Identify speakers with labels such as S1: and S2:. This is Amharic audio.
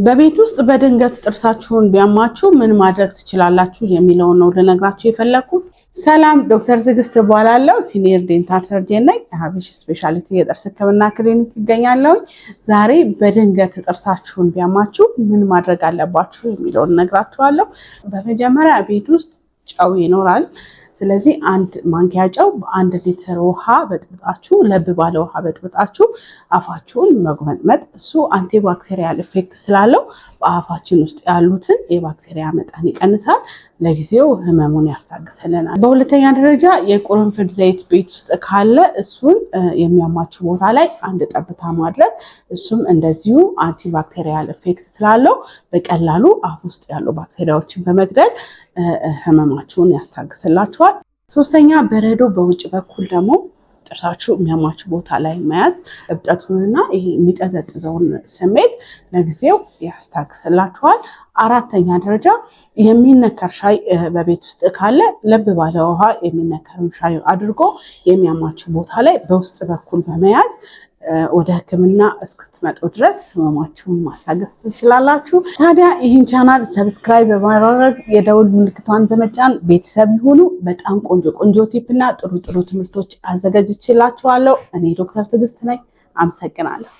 S1: በቤት ውስጥ በድንገት ጥርሳችሁን ቢያማችሁ ምን ማድረግ ትችላላችሁ የሚለውን ነው ልነግራችሁ የፈለግኩት። ሰላም፣ ዶክተር ትዕግስት እባላለሁ። Senior dental surgeon ነኝ። ሀቢሽ specialty የጥርስ ሕክምና ክሊኒክ ይገኛለሁ። ዛሬ በድንገት ጥርሳችሁን ቢያማችሁ ምን ማድረግ አለባችሁ የሚለውን እነግራችኋለሁ። በመጀመሪያ ቤት ውስጥ ጨው ይኖራል። ስለዚህ 1 ማንኪያ ጨው በ1 ሊትር ውሃ በጥብጣችሁ፣ ለብ ባለ ውሃ በጥብጣችሁ አፋችሁን መጉመጥመጥ። እሱ antibacterial effect ስላለው በአፋችን ውስጥ ያሉትን የባክቴሪያ መጠን ይቀንሳል። ለጊዜው ህመሙን ያስታግስልናል። በሁለተኛ ደረጃ የቅርንፉድ ዘይት ቤት ውስጥ ካለ እሱን የሚያማችሁ ቦታ ላይ አንድ ጠብታ ማድረግ። እሱም እንደዚሁ antibacterial effect ስላለው በቀላሉ አፍ ውስጥ ያሉ ባክቴሪያዎችን በመግደል ህመማችሁን ያስታግስላችኋል። ሶስተኛ፣ በረዶ በውጭ በኩል ደግሞ ጥርሳችሁ የሚያማችሁ ቦታ ላይ መያዝ እብጠቱንና ይሄ የሚጠዘጥዘውን ስሜት ለጊዜው ያስታግስላችኋል። አራተኛ ደረጃ፣ የሚነከር ሻይ በቤት ውስጥ ካለ ለብ ባለ ውሃ የሚነከርን ሻይ አድርጎ የሚያማችሁ ቦታ ላይ በውስጥ በኩል በመያዝ ወደ ሕክምና እስክትመጡ ድረስ ህመማችሁን ማስታገስ ትችላላችሁ። ታዲያ ይህን channel subscribe በማድረግ የደውል ምልክቷን በመጫን ቤተሰብ ይሁኑ። በጣም ቆንጆ ቆንጆ tip እና ጥሩ ጥሩ ትምህርቶች አዘጋጅቼላችኋለሁ። እኔ ዶክተር ትዕግስት ነኝ። አመሰግናለሁ።